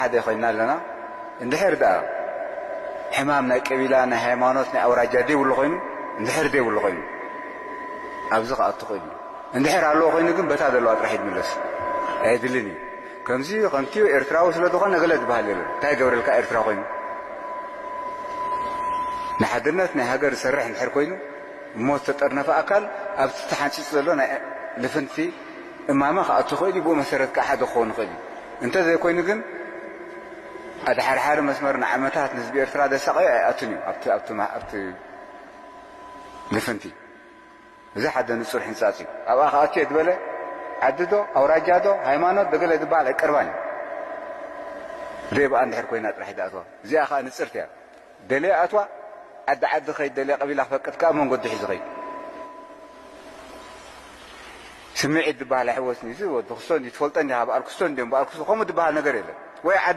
ሓደ ኮይና ኣለና። እንድሕር ደኣ ሕማም ናይ ቀቢላ፣ ናይ ሃይማኖት፣ ናይ ኣውራጃ ደይብሉ ኮይኑ፣ እንድሕር ደይብሉ ኮይኑ፣ ኣብዚ ክኣቱ ኮይኑ፣ እንድሕር ኣለዎ ኮይኑ ግን በታ ዘለዋ ጥራሕ ይድምለስ ኣይድልን እዩ። ከምዚ ከምቲዩ ኤርትራዊ ስለ ዝኾነ ገለ ዝበሃል የለን። እንታይ ገብረልካ ኤርትራ ኮይኑ? ንሓድነት ናይ ሃገር ዝሰርሕ እንድሕር ኮይኑ፣ እሞ ዝተጠርነፈ ኣካል ኣብቲ ተሓንፂፁ ዘሎ ናይ ልፍንቲ እማመ ክኣቱ ይኽእል እዩ። ብኡ መሰረት ከዓ ሓደ ክኸውን ይኽእል እዩ። እንተዘይኮይኑ ግን ኣድሓርሓሪ መስመር ንዓመታት ንህዝቢ ኤርትራ ዘሳቐዮ ኣይኣቱን እዩ ኣብቲ፣ ኣብቲ፣ ኣብቲ ልፍንቲ። እዚ ሓደ ንጹር ሕንጻጽ እዩ። ኣብኣ ክኣቱ እየ ዝበለ ዓዲ ዶ፣ ኣውራጃ ዶ፣ ሃይማኖት ዶ ገለ ዝበሃል ኣይቀርባን እዩ። ብዘይ ብኣ እንድሕር ኮይና ጥራሕ እዩ ዝኣትዋ። እዚኣ ኸኣ ንጽርቲ እያ። ደልየ ኣትዋ፣ ዓዲ ዓዲ ኸይድ፣ ደልየ ቀቢላ ክፈቅድ ከኣ መንገዱ ሒዙ ኸይድ። ስምዒት ዝበሃል ኣይሕወስን እዩ። እዚ ወዲ ክስቶ እንዲ ትፈልጦ እንዲኻ፣ በኣል ክስቶ እንዲዮም፣ በኣል ክስቶ፣ ከምኡ ዝበሃል ነገር የለን። ወይ ዓዲ